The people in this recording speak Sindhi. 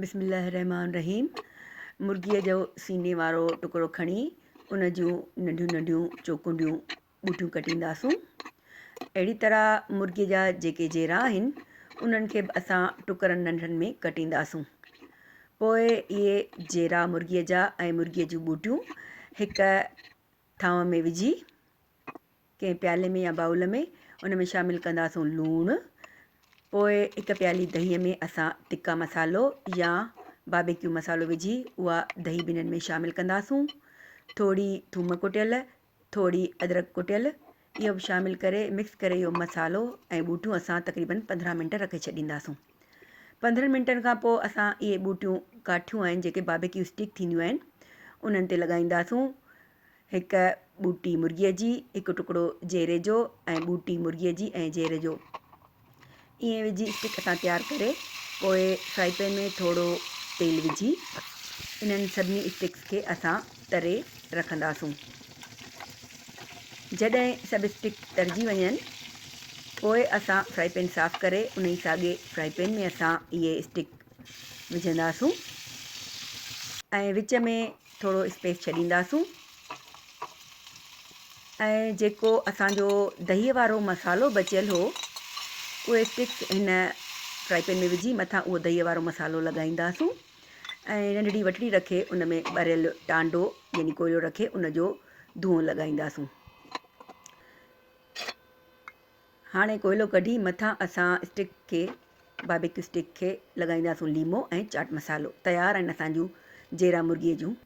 بسم الله الرحمٰن الرحيم مرغيء جو سيني وارو ٽڪرو کڻي ان جون ننڍيون ننڍيون چوڪنڊيون ٻوٽيون ڪٽينداسون. اهڙي طرح مرغيء جا جيڪي جيرا آهن انهن کي به اسان ٽڪرن ننڍن ۾ ڪٽينداسون. پوء اهي جيرا مرغيء جا ۽ مرغيء جون ٻوٽيون هڪ ٿانو ۾ وجهي ڪنهن پيالي ۾ يا بائول ۾ ان ۾ شامل ڪنداسون لوڻ، پوء هڪ پيالي دهي ۾ اسان تڪا مصالحو يا باربيڪيو مصالحو وجهي اها دهي به انهن ۾ شامل ڪنداسون، ٿوري ٿوم ڪٽيل، ٿوري ادرڪ ڪٽيل اهو به شامل ڪري مڪس ڪري اهو مصالحو ۽ ٻوٽيون اسان تقريبن 15 منٽ رکي ڇڏينداسون. 15 منٽن کان پوء اسان اهي ٻوٽيون ڪاٺيون آهن جيڪي باربيڪيو اسٽڪ ٿينديون آهن انهن تي لڳائينداسون. هڪ ٻوٽي مرغيء جي، هڪ ٽڪڙو جيري جو ۽ ٻوٽي مرغيء جي ۽ جيري جو. ائين وجهي اسٽڪ اسان تيار ڪري پوء فرائي پين ۾ ٿورو تيل وجهي انهن سڀني اسٽڪس کي اسان تري رکنداسون. جڏهن سڀ اسٽڪ ترجي وڃن پوء اسان فرائي پين صاف ڪري انهي ساڳي فرائي پين ۾ اسان اهي اسٽڪ وجهنداسون ۽ وچ ۾ ٿورو اسپيس ڇڏينداسون ۽ جيڪو اسان جو دهي وارو مصالحو بچيل هو اهي اسٽڪس هن فرائي پين ۾ وجهي مٿان اهو دهي وارو مصالحو لڳائينداسون ۽ ننڍڙي وٽڙي رکي ان ۾ ٻريل ٽانڊو يعني ڪوئلو رکي ان جو دونهون لڳائينداسون. هاڻي ڪوئلو ڪڍي مٿان اسان اسٽڪ کي باربيڪيو اسٽڪ کي لڳائينداسون ليمو ۽ چاٽ مصالحو تيار آهن اسان جون جيرا مرغي جون.